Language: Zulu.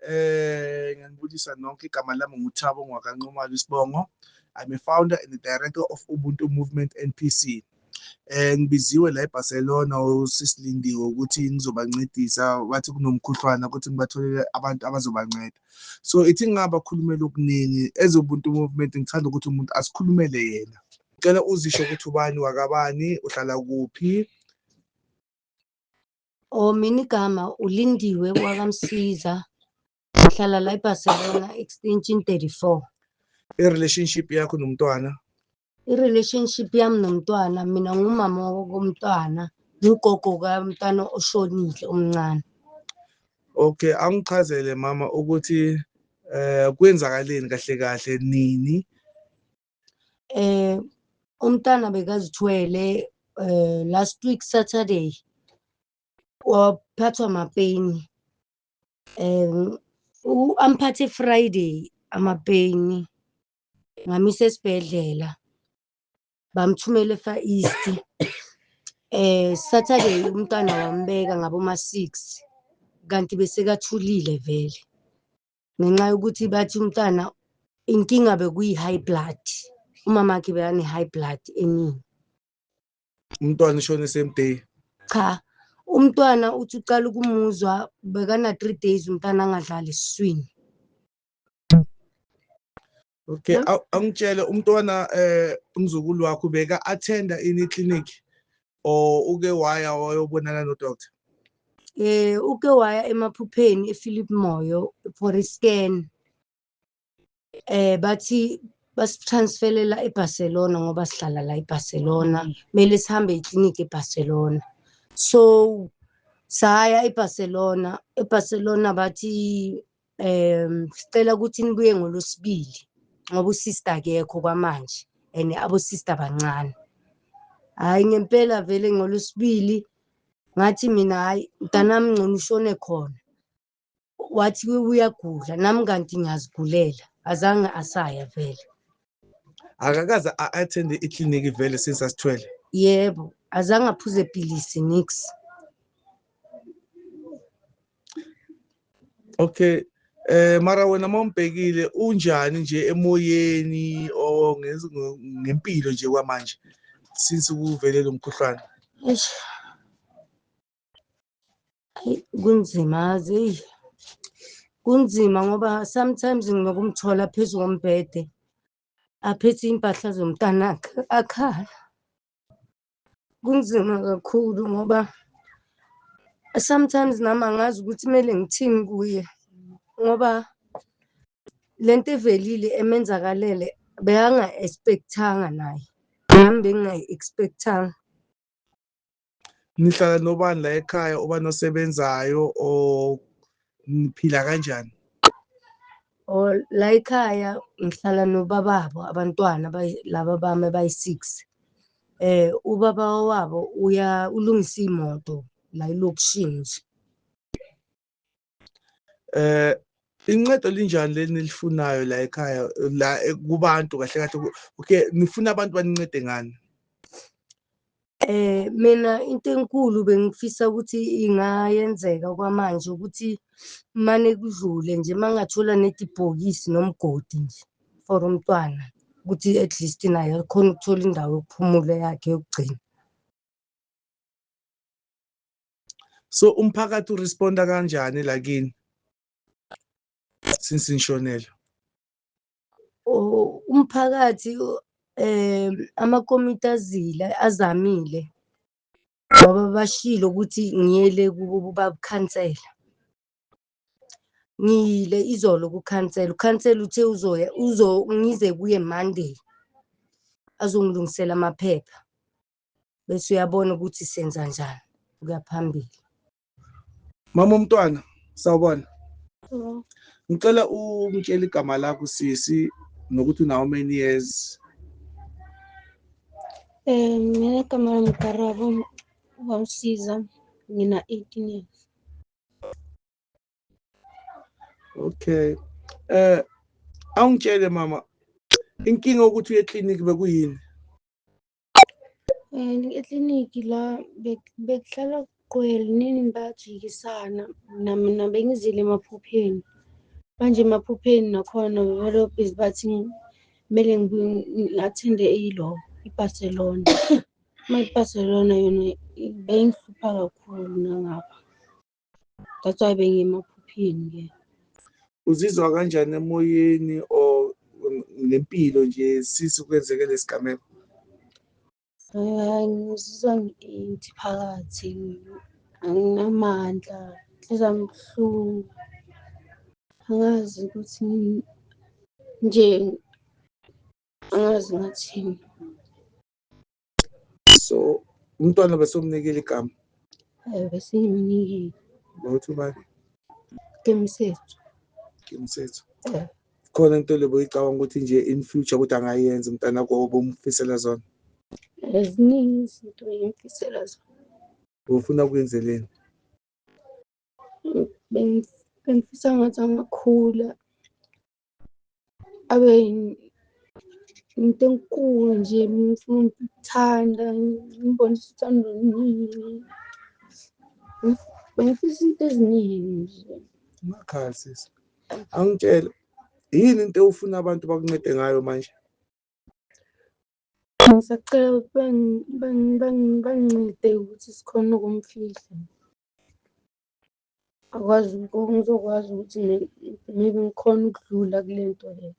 Ngiyanibulisa nonke, igama lami nguThabo ngwakaNxumalo isibongo. I'm a founder and the director of Ubuntu Movement NPC. Ngibiziwe la eBarcelona usisilindiwe ukuthi ngizobancedisa, bathi kunomkhuhlwane ukuthi ngibatholele abantu abazobanceda. So ithi ngingabakhulumela okuningi ezoBuntu Movement, ngithanda ukuthi umuntu asikhulumele yena. Ngicela uzisho ukuthi ubani wakabani, uhlala kuphi? Oh, mina igama uLindiwe wakaMsiza, ngihlala la eBarcelona extension 34. I-relationship yakho nomntwana? I-relationship yami nomntwana, mina ngumama womntwana, ngugogo kamntwana oshonile omncane. Okay, angichazele mama ukuthi kwenzakaleni kahle kahle nini? Umntwana bekazithwele last week Saturday, waphathwa amapeni. Amphathe Friday amapeni, ngamisa esibhedlela, bamthumela eFar East. Saturday umntwana wambeka ngaboma 6, kanti besekathulile vele. Ngenxa yokuthi bathi umntwana inkinga bekuyi high blood. Umamakhe bekane high blood eningi. Umntwana ushone same day? Cha, umntwana uthi uqala ukumuzwa bekana 3 days umntwana angadlali esiswini. Okay, angitshele umntwana umzukulu wakho beka attenda ini clinic or uke waya wayobonana no doctor? Uke waya emaphupheni ePhilip Moyo for a scan. Bathi basitransferela eBarcelona ngoba sihlala la eBarcelona, kumele sihambe eclinic eBarcelona. So saya eBarcelona, eBarcelona bathi sicela ukuthi nibuye ngolwesibili ngoba usister akekho kwamanje and abo sister bancane. Hhayi, ngempela vele ngolwesibili ngathi mina, hhayi mntanami, ngcono ushone khona. Wathi uyagula, nami kanti ngiyazigulela, azange asaya vele. Akakaze a-attend ikliniki vele since asithwele? Yebo, azange aphuze pilisi nix. Okay. Mara wena mawumbhekile unjani nje emoyeni or ngempilo nje kwamanje since kuvele lo mkhuhlwane? Eish. Ayi, kunzima yazi, eyi. Kunzima ngoba sometimes nginokumthola phezu kombhede aphethe iy'mpahla zomntanakhe akhala. Kunzima kakhulu ngoba sometimes nami angazi ukuthi kumele ngithini kuye ngoba lento evelile emenzakalele bekanga-expect-anga naye, nami bengingayi-expect-anga. Nihlala nobani la ekhaya, ubani osebenzayo or niphila kanjani? Or la ekhaya ngihlala nobababo abantwana laba bami abayi-6. Ubaba wabo uya ulungisa iy'moto la elokishini nje. Incedo linjani leli nilifunayo la ekhaya la kubantu kahle kahle? Okay, nifuna abantu banincede ngani? Mina into enkulu bengifisa ukuthi ingayenzeka kwamanje ukuthi mane kudlule nje, mangathola nedi ibhokisi nomgodi nje for umntwana ukuthi at least naye akhone ukuthola indawo yokuphumula yakhe yokugcina. So umphakathi uresponda kanjani la kini since nishonela? Oh, umphakathi amakomiti azile, azamile ngoba bashilo ukuthi ngiyele kubo bakhansela. Ngiyile izolo kukhansela, ukhansela uthe uzoya uzo ngize kuye Monday azongilungisela amaphepha bese uyabona ukuthi senza njani ukuya phambili. Mama umntwana, sawubona. Ngicela ungitshele igama lakho sisi nokuthi una how many years? Mina igama lami Karabo Wamsiza, ngina 18 years. Okay. Awungitshele mama, inkinga ukuthi uye eclinic bekuyini? Ekliniki la bekuhlala kugcwele nini, bayajikisana. Mina bengizile emaphupheni. Manje emaphupheni nakhona bebalo busy bathi kumele ngibuye ngi-attend-e ilo i-Barcelona. Uma i-Barcelona yona beyingihlupha kakhulu nangapha. That's why bengiye emaphupheni-ke. Uzizwa kanjani emoyeni or nempilo nje since kwenzeke lesigameko? Ngizizwa ngi-empty phakathi, anginamandla, inhliziyo yami ibuhlungu. Angazi ukuthi nje, angazi ngathini. So umntwana besomnikile igama? Bese ngimnikile. Bawuthi ubani? Kemisethu. Kemisethu. Khona into le boyicabanga ukuthi nje in future ukuthi angayenza umntana wakho obumfisela zona? Ziningi izinto engimfisela zona. Ufuna kwenzeleni? Bengifisa ngathi angakhula abe into enkulu nje, ngifuna ukuthanda, ngimbonise uthando oluningi. Bengifisa into eziningi nje. Ungakhali sisi. Angitshele, yini into ofuna abantu bakuncede ngayo manje? Ngisacela ukuthi bangincede ukuthi sikhone ukumfihla. Akwazi ngizokwazi ukuthi maybe ngikhone ukudlula kule nto le.